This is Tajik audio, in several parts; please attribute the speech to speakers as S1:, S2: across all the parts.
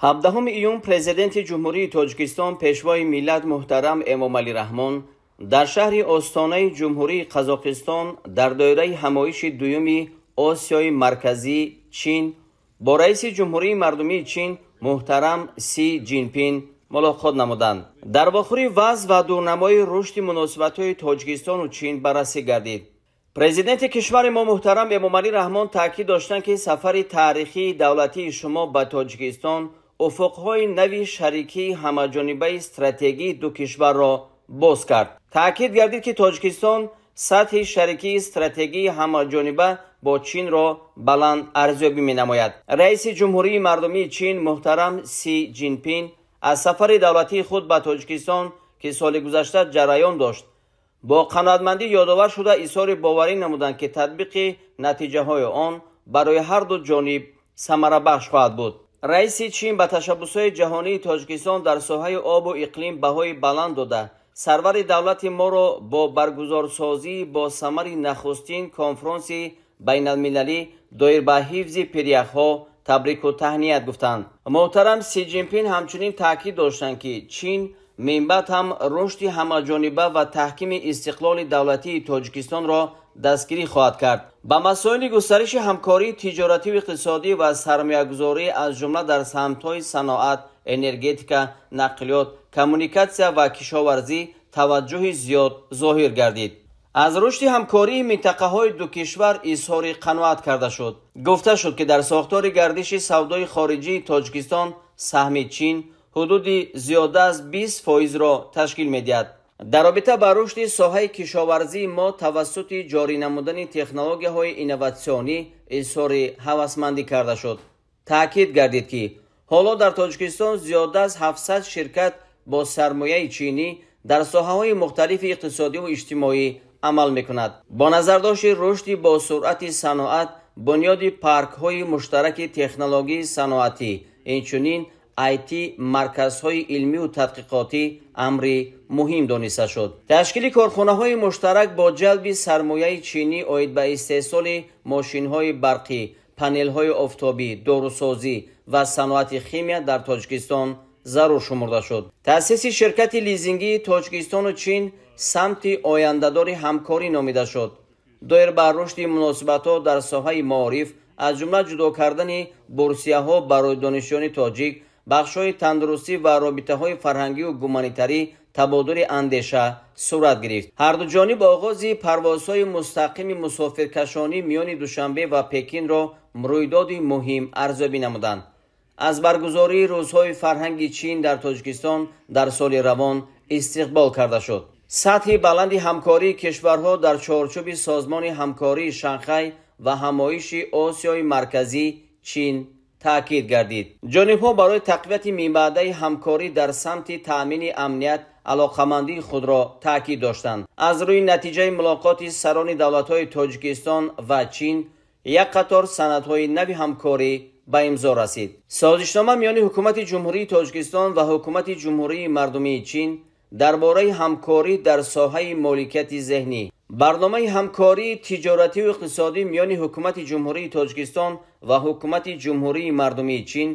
S1: 17 июн Президенти Ҷумҳурии Тоҷикистон, Пешвои миллат муҳтарам Эмомалӣ Раҳмон дар шаҳри Остонаи Ҷумҳурии Қазоқистон дар доираи ҳамоиши дуюми Осиёи Марказӣ Чин бо раиси Ҷумҳурии Мардумии Чин муҳтарам Си Ҷинпин мулоқот намуданд. Дар вохӯрӣ вазъ ва дурнамои рушди муносибатҳои Тоҷикистону Чин баррасӣ гардид. Президенти кишвари мо муҳтарам Эмомалӣ Раҳмон таъкид доштанд, ки сафари таърихии давлатии шумо ба Тоҷикистон уфуқҳои нави шарикии ҳамаҷонибаи стратегии ду кишварро боз кард. Таъкид гардид, ки Тоҷикистон сатҳи шарикии стратегии ҳамаҷониба бо Чинро баланд арзёбӣ менамояд. Раиси Ҷумҳурии Мардумии Чин муҳтарам Си Ҷинпин аз сафари давлатии худ ба Тоҷикистон, ки соли гузашта ҷараён дошт, бо қаноатмандӣ ёдовар шуда, изҳори боварӣ намуданд, ки татбиқи натиҷаҳои он барои ҳар ду ҷониб самарабахш хоҳад буд. Раиси Чин ба ташаббусҳои ҷаҳонии Тоҷикистон дар соҳаи обу иқлим баҳои баланд дода, сарвари давлати моро бо баргузорсозии бо самари нахустин конфронси байналмилалӣ доир ба ҳифзи пиряхҳо табрику таҳният гуфтанд. Муҳтарам Си Ҷинпин ҳамчунин таъкид доштанд, ки Чин минбаъд ҳам рушди ҳамаҷониба ва таҳкими истиқлоли давлатии Тоҷикистонро дастгирӣ хоҳад кард. Ба масоили густариши ҳамкории тиҷоративу иқтисодӣ ва сармоягузорӣ, аз ҷумла дар самтҳои саноат, энергетика, нақлиёт, коммуникатсия ва кишоварзӣ таваҷҷӯҳи зиёд зоҳир гардид. Аз рушди ҳамкории минтақаҳои ду кишвар изҳори қаноат карда шуд. Гуфта шуд, ки дар сохтори гардиши савдои хориҷии Тоҷикистон саҳми Чин ҳудуди зиёда аз 20%-ро ташкил медиҳад. Дар робита ба рушди соҳаи кишоварзии мо тавассути ҷорӣ намудани технологияҳои инноватсионӣ изҳори ҳавасмандӣ карда шуд. Таъкид гардид, ки ҳоло дар Тоҷикистон зиёда аз 700 ширкат бо сармояи чинӣ дар соҳаҳои мухталифи иқтисодиву иҷтимоӣ амал мекунад. Бо назардошти рушди босуръати саноат, бунёди паркҳои муштараки технологияи саноатӣ, инчунин IT марказҳои илмию тадқиқотӣ амри муҳим дониста шуд. Ташкили корхонаҳои муштарак бо ҷалби сармояи чинӣ оид ба истеҳсоли мошинҳои барқӣ, панелҳои офтобӣ, дорусозӣ ва саноати химия дар Тоҷикистон зарур шумурда шуд. Таъсиси ширкати лизингии Тоҷикистону Чин самти ояндадори ҳамкорӣ номида шуд. Доир ба рушди муносибатҳо дар соҳаи маориф, аз ҷумла ҷудо кардани бурсияҳо барои донишҷӯёни тоҷик, бахшҳои тандурустӣ ва робитаҳои фарҳангию гуманитарӣ табодули андеша сурат гирифт. Ҳарду ҷониб оғози парвозҳои мустақими мусофиркашонӣ миёни Душанбе ва Пекинро рӯйдоди муҳим арзёбӣ намуданд. Аз баргузории рӯзҳои фарҳанги Чин дар Тоҷикистон дар соли равон истиқбол карда шуд. Сатҳи баланди ҳамкории кишварҳо дар чорчӯби Созмони ҳамкории Шанхай ва ҳамоиши Осиёи Марказӣ Чин таъкид гардид. Ҷонибҳо барои тақвияти минбаъдаи ҳамкорӣ дар самти таъмини амният алоқамандии худро таъкид доштанд. Аз рӯи натиҷаи мулоқоти сарони давлатҳои Тоҷикистон ва Чин як қатор санадҳои нави ҳамкорӣ ба имзо расид. Созишнома миёни Ҳукумати Ҷумҳурии Тоҷикистон ва Ҳукумати Ҷумҳурии Мардумии Чин дар бораи ҳамкорӣ дар соҳаи моликияти зеҳнӣ, барномаи ҳамкории тиҷоративу иқтисодӣ миёни Ҳукумати Ҷумҳурии Тоҷикистон ва Ҳукумати Ҷумҳурии Мардумии Чин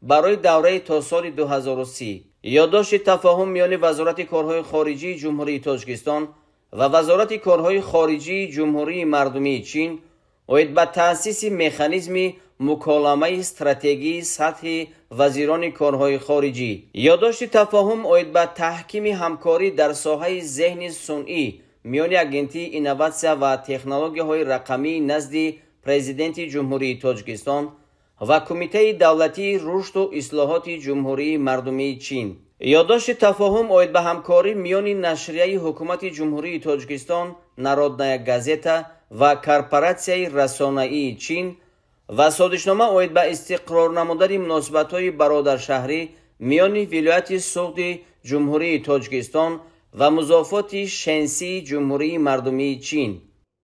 S1: барои давраи то соли 2030, ёддошти тафоҳум миёни Вазорати корҳои хориҷии Ҷумҳурии Тоҷикистон ва Вазорати корҳои хориҷии Ҷумҳурии Мардумии Чин оид ба таъсиси механизми муколамаи стратегии сатҳи вазирони корҳои хориҷӣ, ёддошти тафоҳум оид ба таҳкими ҳамкорӣ дар соҳаи зеҳни сунъӣ миёни Агентии инноватсия ва технологияҳои рақамии назди Президенти Ҷумҳурии Тоҷикистон ва Кумитаи давлатии рушду ислоҳоти Ҷумҳурии Мардумии Чин, ёддошти тафоҳум оид ба ҳамкорӣ миёни нашрияи Ҳукумати Ҷумҳурии Тоҷикистон «Народная газета» ва Корпоратсияи расонаии Чин ва созишнома оид ба истиқрор намудани муносибатҳои бародаршаҳрӣ миёни вилояти Суғди Ҷумҳурии Тоҷикистон ва музофоти Шенсии Ҷумҳурии Мардумии Чин.